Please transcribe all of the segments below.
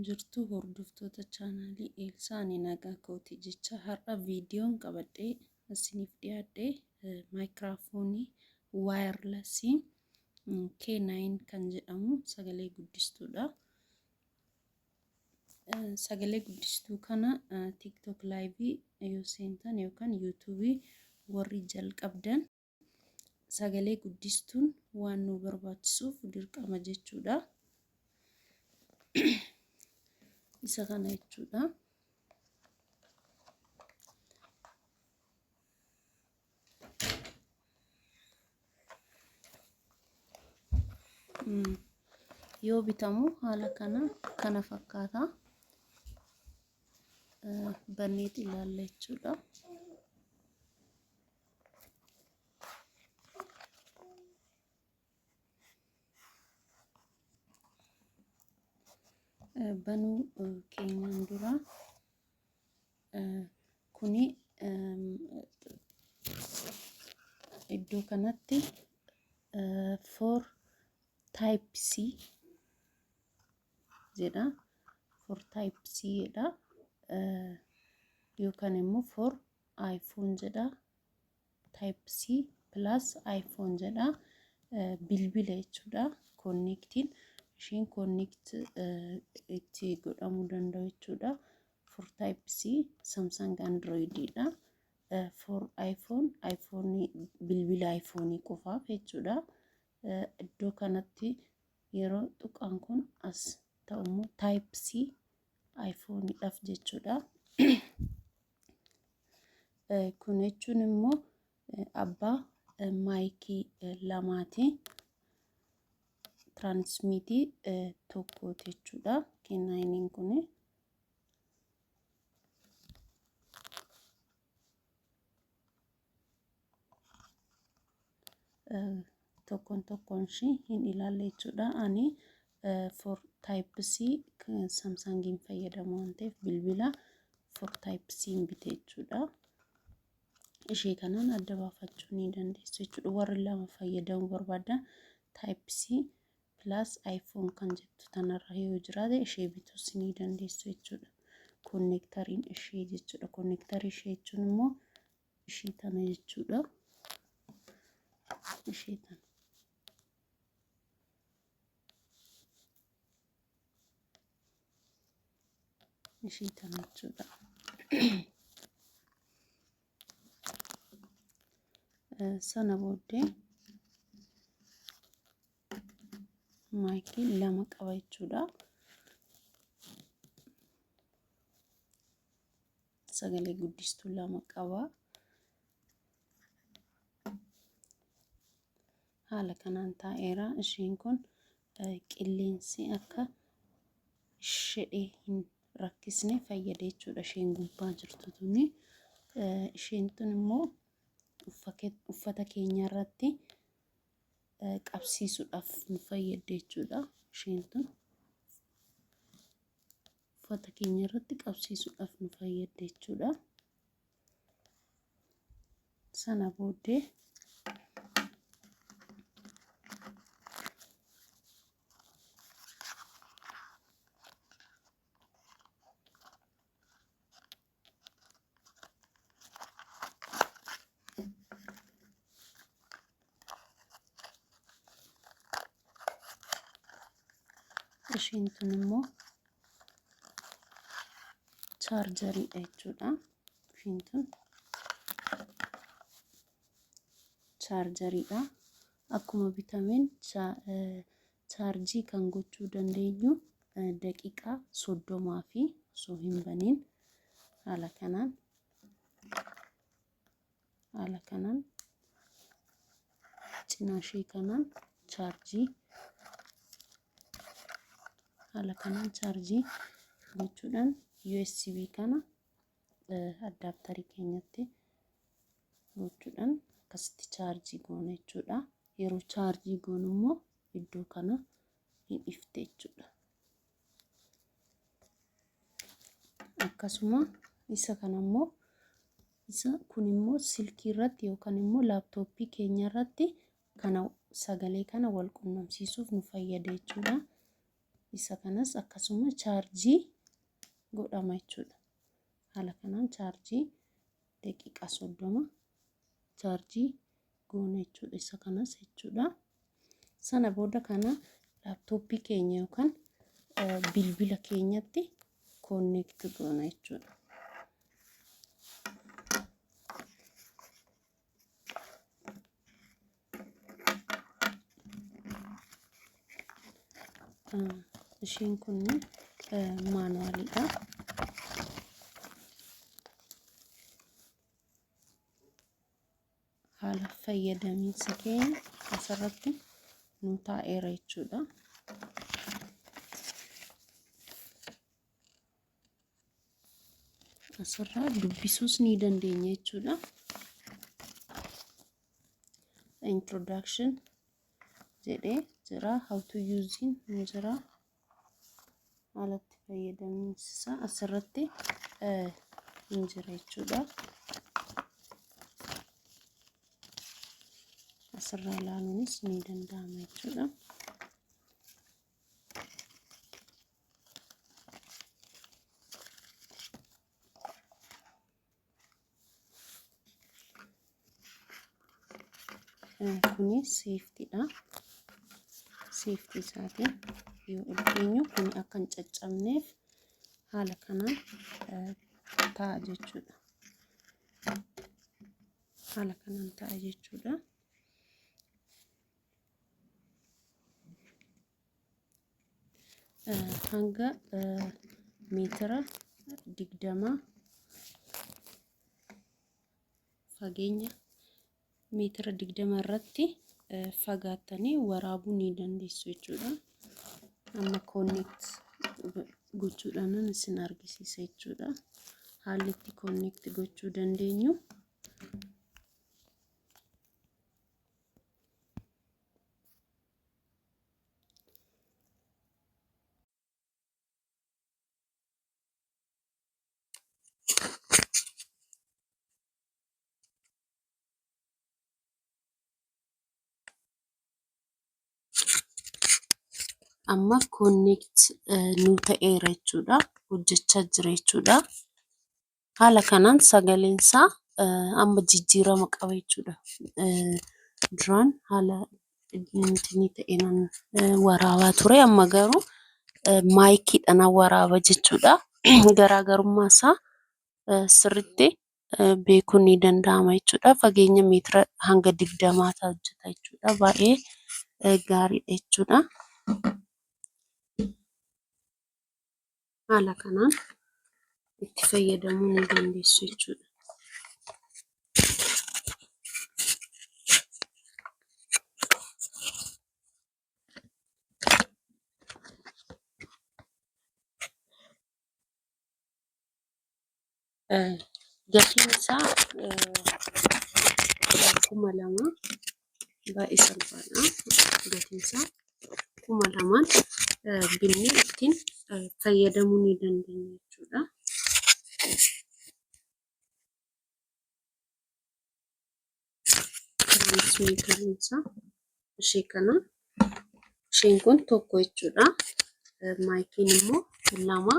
jirtu hordoftoota chaanaalii Eelsaa, ani nagaa kooti jecha. Har'a viidiyoon qabadhee isiniif dhiyaadhe maayikiraafoonii waayarlasii K9 kan jedhamu sagalee guddistuudha. Sagalee guddistuu kana TikTok live yoo seentan yookaan YouTube warri jalqabdan sagalee guddistuun waan nu barbaachisuuf dirqama jechuudha. Isa kana jechuudha. Yoo bitamu haala kana kana fakkaata. Banneet ilaalla jechuudha. Banuu keenyaan dura kuni iddoo kanatti for type C jedha. For type C jedha. Yookaan immoo for iPhone jedha. Type C plus iPhone jedha. Bilbila jechuudha. Connectiin ishiin connect itti godhamuu danda'u jechuudha. For type C Samsung Android dha. For iPhone, iPhone bilbila iPhone qofaaf jechuudha. Iddoo kanatti yeroo tuqaan kun as ta'u immoo type C iPhone dhaaf jechuudha. Kun jechuun immoo abbaa maayikii lamaati. Tiraansmiitii tokkooti jechuudha. Kennaayiniin kun. Tokkoon tokkoon ishii hin ilaalle jechuudha. Ani for type C Samsungiin fayyadamu waan ta'eef bilbila for type C bite jechuudha. Ishee kanaan adda baafachuu ni dandeessu jechuudha. Warri lama fayyadamuu barbaadan type C plus iPhone kan jettu tanarra yoo jiraate ishee bituus ni dandeessu jechuudha. Konnektariin ishee jechuudha. Konnektarii ishee jechuun immoo ishee tana jechuudha. Ishee tana. Ishee tana jechuudha. Sana booddee maayikii lama qaba jechuudha. Sagalee guddistuu lama qaba. Haala kanaan taa'eera. Isheen kun qilleensi akka shedhee hin rakkisne fayyada jechuudha. Isheen gubbaa jirtu tuni. Isheen tun immoo uffata keenya irratti qabsiisuudhaaf nu fayyadde jechuudha. Isheen tun uffata keenya irratti qabsiisuudhaaf nu fayyadde jechuudha. Sana booddee Isheen tun immoo chaarjariidha jechuudha. Isheen tun chaarjariidha. Akkuma bitameen chaarjii kan gochuu dandeenyu daqiiqaa 30 fi osoo hin baniin haala kanaan haala kanaan cinaa ishee kanaan chaarjii haala kanaan chaarjii gochuudhaan USB kana addaaptarii keenyatti gochuudhaan akkasitti chaarjii goona jechuudha. Yeroo chaarjii goonu immoo iddoo kana hin ifte jechuudha. Akkasuma isa kana immoo isa kun immoo silkii irratti yookaan immoo laaptooppii keenya irratti kana sagalee kana wal qunnamsiisuuf nu fayyada jechuudha. Isa kanas akkasuma chaarjii godhama jechuudha. Haala kanaan chaarjii daqiiqaa 30 chaarjii goona jechuudha. Isa kanas jechuudha. Sana booda kana laaptooppii keenya yookaan bilbila keenyatti connect goona jechuudha. Isheen kun maanuwaaliidha. Haala fayyadamiinsa keenya asirratti nu taa'eera jechuudha. Asirraa dubbisuus ni dandeenya jechuudha. Introduction jedhee jira. How to using ni jira. Haala itti fayyadamiinsa isaa asirratti hin jira jechuudha. Asirraa ilaaluunis ni danda'ama jechuudha. Kuni seeftiidha. Seeftii isaatiin yoo ol keenyu kuni akka hin caccabneef haala kanaan ta'a jechuudha. Haala kanaan ta'a jechuudha. Hanga meetira 20 fageenya meetira 20 irratti fagaattanii waraabuu ni dandeessu jechuudha. Amma connect gochuudhaan isin argisiisa jechuudha. Haalli itti connect gochuu dandeenyu. Amma connect nu ta'eera jechuudha. Hojjechaa jira jechuudha. Haala kanaan sagaleen isaa amma jijjiirama qaba jechuudha. Duraan haala inni ta'een waraabaa ture amma garuu maayikiidhaan waraaba jechuudha. Garaagarummaa isaa sirriitti beekuun ni danda'ama jechuudha. Fageenya meetira hanga 20 hojjeta jechuudha. Baay'ee gaariidha jechuudha. Haala kanaan itti fayyadamuu ni dandeessu jechuudha. Gatiin isaa 2000, baay'ee salphaadha. Gatiin isaa 2000n binnee ittiin fayyadamuu ni dandeenya jechuudha. Tiraansmeetariin isaa ishee kana. Isheen kun tokko jechuudha. Maayikiin immoo lama.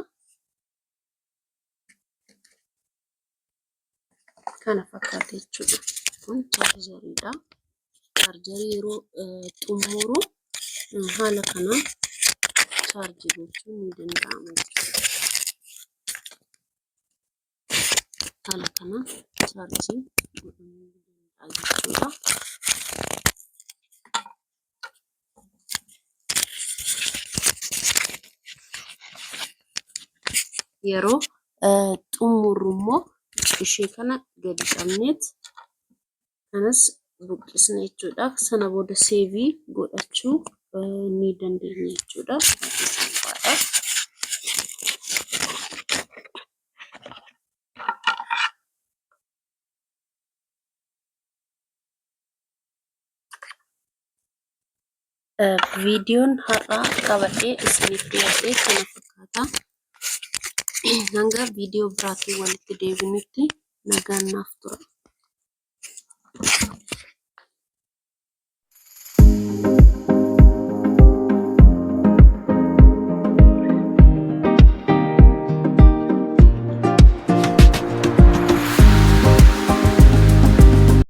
Kana fakkaata jechuudha. Kun chaarjariidha. Chaarjarii yeroo xumuru haala kanaan chaarjii gochuun ni danda'ama jechuudha. Haala kanaan chaarjii godhamuu ni danda'a jechuudha. Yeroo xumurru immoo ishee kana gadi qabneet kanas buqqisna jechuudha. Sana booda seevii godhachuu ni dandeenya jechuudha. Baay'ee salphaadha. Viidiyoon har'aa qabadhee isiniif dhiyaadhe kana fakkaata. Hanga viidiyoo biraatiin walitti deebinutti nagaan naaf tura.